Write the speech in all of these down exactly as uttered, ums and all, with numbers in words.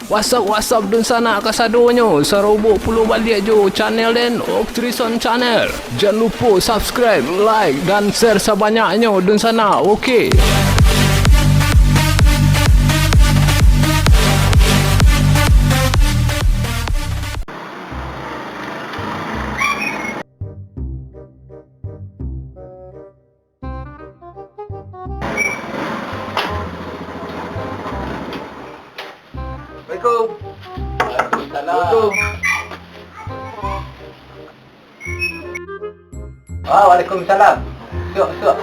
What's up, what's up, dunsanak kasadonyo, sarobok pulo baliak jo channel den, Oktrison Channel. Jan lupo subscribe, like, dan share sabanyaknyo, dunsanak, oke. Assalamualaikum. Waalaikumsalam. Assalamualaikum. Ah, waalaikumsalam. Suak, suak.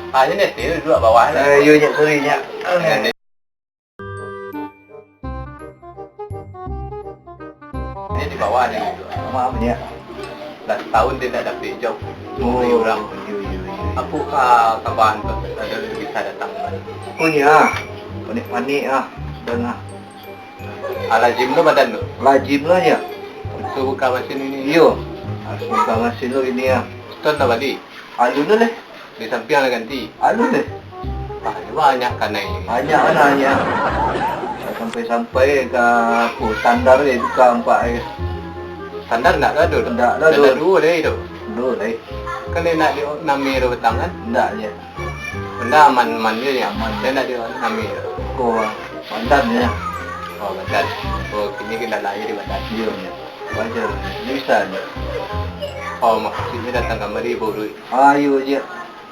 Ah, ni nanti duduak bawah ni. Eh, yo, Nyak, sorry, Nyak. Ni di bawah ni duduak. Maaf, Nyak. Lah satahun dia tak dapik job. Oh, dari urang. Iyo, iyo, iyo. Apo ka-, kabar tu? Ado bisa datang. Oh, iya. Panik-panik ah, sudah lah. Ah, lazim lo badan tu? Lazim lo aja. Untuk buka masin ini? Iyo. Harus buka masin lo ini ah. Stone dah bali? Alun lo leh. Di sampiang lah ganti? Alun leh. Ah, ini banyak kanai. Banyak lah nanya. Sampai-sampai ka apo, sandar je buka ampak eh. Sandar ndak ado tu? Ndak ado. Sandar duo deh tu. Duo deh. Kan dia nak di name tu petang kan? Ndak je. Benda aman-aman je ya. Aman. Dia nak di name tu. Oh, badan je. Oh, badan. Oh, kini kendala je di badan. Iyo, iyo. Wajar. Ini bisa je. Oh, maksudnya datang kamari buruik. Ah, iyo je.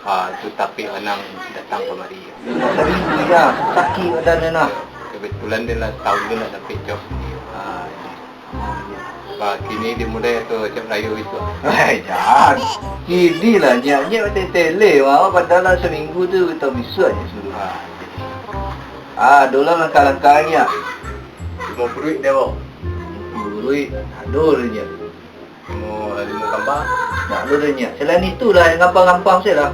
Ah, tu tapi anang datang kamari. Tapi iyo, sakik badan dia nah. Kebetulan dia lah tahu dia nak dapat job. Ah, iyo. Bah, kini dimulai atau siap rayo bisuak? Eh, jan. Kini lah, nyak-nyak tele-tele. Wah, padahal lah saminggu tu kita bisuak je suruh. Ah, ah, ado lah langkah-langkah nyak. Limo puluah dia, Bang. Limo puluah, ado lah nyak. Limo, limo kamba. Nyak, ado lah nyak. Selain itu lah, yang gampang-gampang saja lah.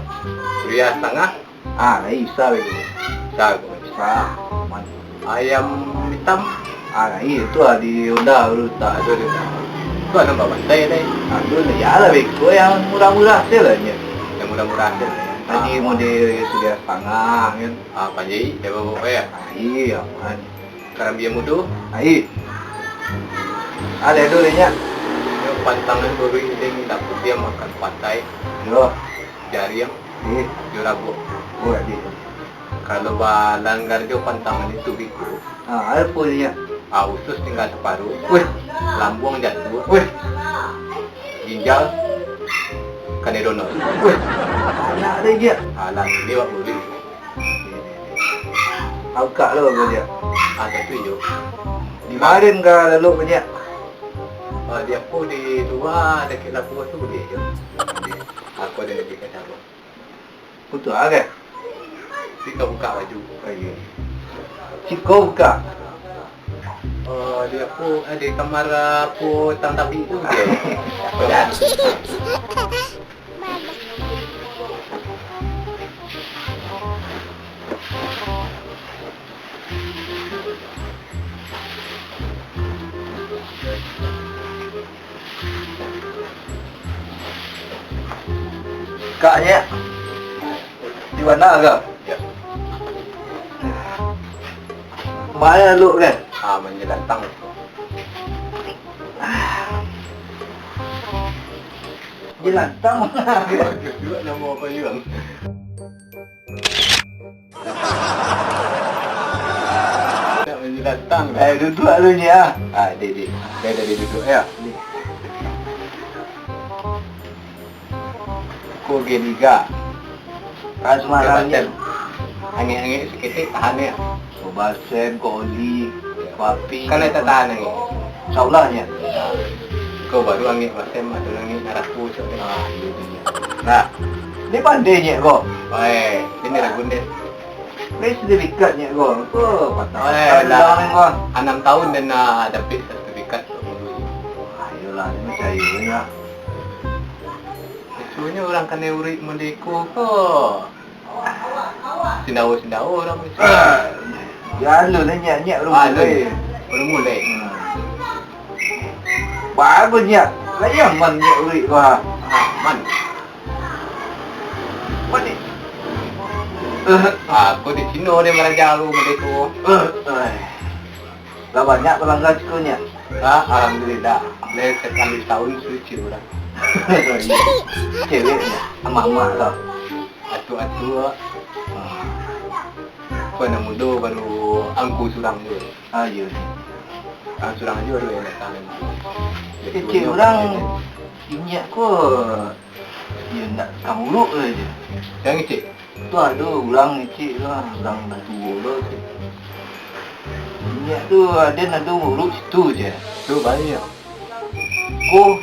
Kuliah setengah. Ah, lai bisa bego. Bisa, bego. Bisa. Aman. Ayam hitam. Ah, lai itu lah di Honda tu tak. Itu dia. Tu ada nampak bantai tadi. Ah, tu lah, ya lah bego yang murah-murah saja lah nyak. Yang murah-murah saja lah. Tadi ah. Model sudah setengah kan. Ah, panjai, dia bawa ya. Ah, iya, aman. Karambia mudo. Ai. Ada dulu nyak. Yo, pantangan buruik ini dapek dia makan patai. Yo. Jariang. Eh. Yo rabuak. Oh, adi. Kalau balanggar jo pantangan itu biko. Ah, ada pun nyak. Ah, usus tinggal separuh. Weh. Lambuang jatuh. Weh. Ginjal. Kanai donor. Weh. Anak ada dia. Alah, ini wak buruik. Angkak lo baliak. Ah, satu jo. Di marin ka lalu baliak. Ah, di apo di lua dakek labuah tu buliah jo. Aku ada lagi ka caro. Putuih ah, kan? Siko buka baju. Oh, iyo. Siko buka. Oh, di apo, eh, di kamar apo tang tapi tu je. Kaknyo, di mana kau? Ya. Mana lu kan? Ah, manjelantang. Jelantang. Bagus juga nama apa, Yuang? Nak menjelantang. Eh, duduk dulu ni ah. Ah, dek, dek. Dia dari duduk ya. Ko geniga. Kan sembarang je. Angek-angek saketek tahan ya. Ko basem, ko oli, ko api. Kan dah tahan angek. Insyaallah nya. Ko baru angek basem, ado angek narako cak tu. Ah, iyo tu nya. Nah, ni pandai nya ko. Oi, ini ragun deh. Ni sertifikat nya ko. Ko patah. Oi, lah. Anam tahun den nak dapek sertifikat tu. Ayolah, ni percaya nya. Biasonyo urang kanai uruik model iko ko. Sindawo-sindawo urang biaso. Ah, ya alun lah nyak-nyak baru mulai. Baru mulai. Hmm. Bagus nyak. Lah aman nyak uruik ko. Ah, aman. Aman ni. Ah, ko di Cino deh maraja ko, mode ko. Lah banyak palanggan siko, Nyak? Ah, alhamdulillah. Lai sakali satahun suci urang. Cewek, Nyak? Amak-amak lah. Atuk-atuk. Ah. Ko anak mudo baru angku surang juo. Ah, iyo. Ah, surang juo tu yang datang. Kecek urang, Inyiak ko, iyo ndak kamuruk lah je. Yang kecek? Tu ado urang kecek tu lah, urang dah tuo lo tu. Inyiak tu aden ado uruk situ je. Tu banyak. Ko,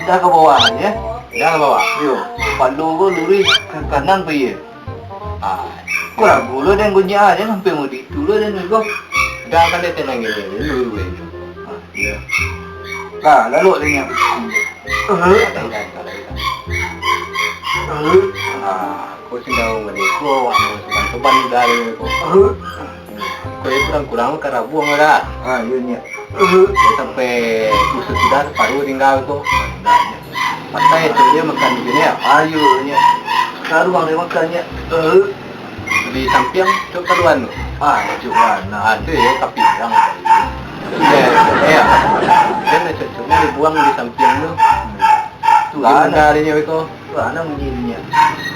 dah ka bawah je. Dah ka bawah? Yo, palo ko luruih ka kanan pai. Ah, ko ragu lo den gonjek ah, jan sampai mode itu lo den ko. Dah kan dia tenang gini, dulu dulu itu. Ah, iyo. Lah, lalu den yang. Ada ikan, ada ikan. Ah, ko sindau mode ko, anu, suban-suban udah dulu ko. Ko kurang-kurang ka rabuang dah. Ah, iyo, Nyak. Sampai kusut sudah, paru tinggal tu. Patai tu dia makan di sini ya. Ayo, Nyak. Karuang dia makan, Nyak. Di samping tu karuan tu. Ah, cuman. Ah, tu ya, tapi yang. Ya, ya. Kan cocoknya dibuang di samping tu. Tu lah, dia beko. Wah, anak bunyi ni, Nyak.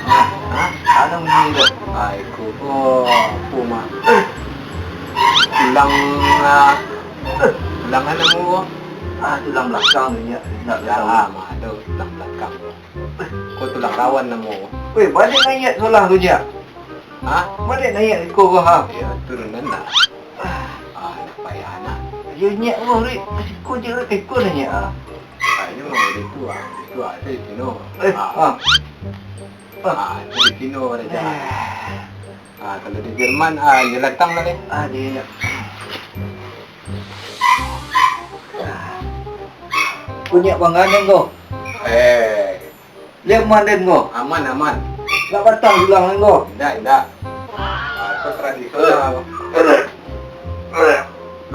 Hah? Anak bunyi tu. Ai, ko, ko, ko mah. Tulang, ah, tulang anak mu. Ah, tulang belakang tu, Nyak. Nak tahu. Mah, tu tulang belakang tu. Ko tulang rawan namo. Weh, baliak naiak solah tu, Nyak. Hah? Baliak naiak iko ko, ha. Ya, turunan lah. Ah, nak payah anak. Ya, Nyak, wah, Rik. Siko je, Rik. Iko lah, Nyak, ah. Ah, ini memang dari tu, ah. Itu ada di Cino. Eh, ah. Ah. Ah, itu di Cino ada. Eh. Ah, kalau di Jerman, ah, jelatang lah, deh. Ah, dia nak. Ko Nyak panggangan ko. Eh. Liak aman den ko. Aman, aman. Nak patah tulang den ko. Indak, indak. Ah, itu tradisional.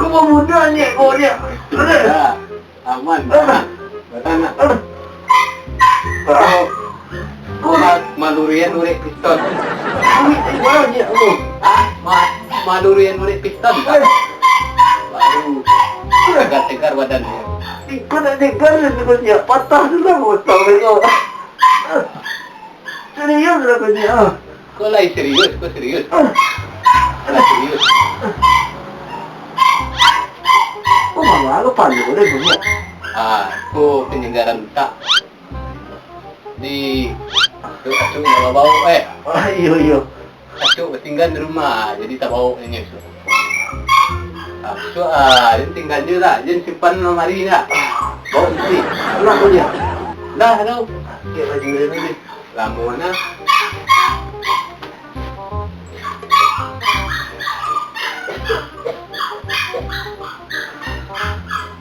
Ko bamudah, Nyak, ko, Nyak. Indak. Aman, aman. Batanak. Ko, ko ma-, malurian urek piston. Urek di bawah ni, Nyak, ko. Ah, ma-, malurian urek piston. Baru tegar-tegar badan dia. Iko nak tegar, patah tu lah, patah tu. Serius lah ko ni, ah. Ko lai serius, ko serius. Ah. Ko lai serius. Ko manga lo palo den ko, Nyak? Ah, ko penyegaran utak. Di, tu kacau nak bawa, eh. Ah, iyo, iyo. Acok batinggan di rumah, jadi tabao nyo isuak. Ah, isuak, ah, jan tinggan je lah, jan simpan lamari lah. Bawa isi. Lah ko dia. Lah tu. Cek baju dia ni. Lamo nah.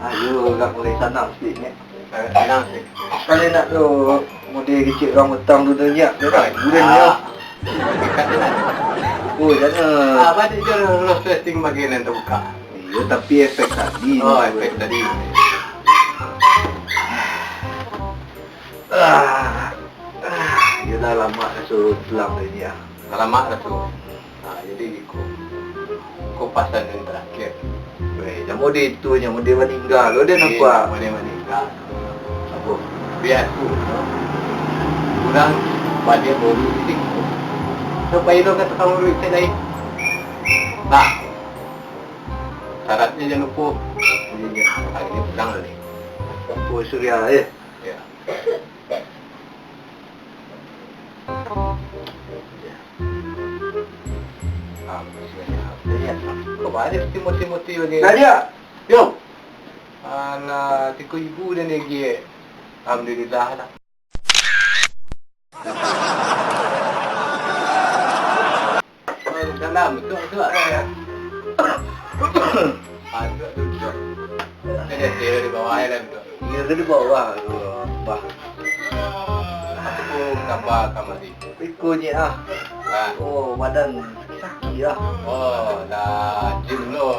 Ayo, lah mulai sanang sikit ni. Sanang sih. Kalau nak tu, mode kecek urang utang tu, tu, Nyak. Dia tak bulan, Nyak. Oh, jangan. Ah, balik je, lost testing bagian yang terbuka. Iyo, tapi efek tadi. Oh, efek tadi. Ah, ah, iyolah, lamak raso tulang tadi, ah. Lamak raso. Ha, jadi iko, ko pasan nan tarakhir. Weh, namo di itu, namo di maningga lo, den. Iyo, nampak? Namo di maningga. Apo? Biaso, urang baliak baru siko. Sampai lo ka tukang urut cek lain. Nah, syaratnyo jan lupo. Iyo, iyo. Hari ni pulang lah ni. Lampu surya, eh. Iyo. Ah, masih banyak. Iyo. Kok banyak timoti-moti bagi? Nadia! Yo! Alah, tiko ibu dan lagi, eh. Alhamdulillah lah. Dalam, betul, betul. Ah, duduk, duduk. Ini dia, dia di bawah, ya, duduk. Iyo, tu di bawah tu, Bah. Apo kaba kamari? Iko je ah. Ah. Oh, badan sakit ah. Oh, lah jin lo.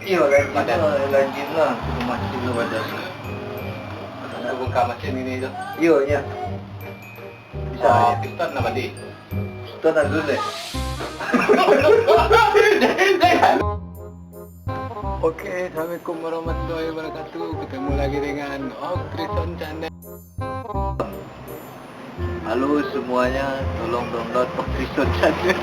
Iyo, lah jin badan lo, lah jin lah. Macam lo badan. Nak buka macam ini tu. Iyo, iyo. Bisa. Ah, je. Piston nak balik. Tonton dulu deh. Oke, assalamualaikum warahmatullahi wabarakatuh. Ketemu lagi dengan Om Krison Channel. Halo semuanya, tolong download Om Krison Channel.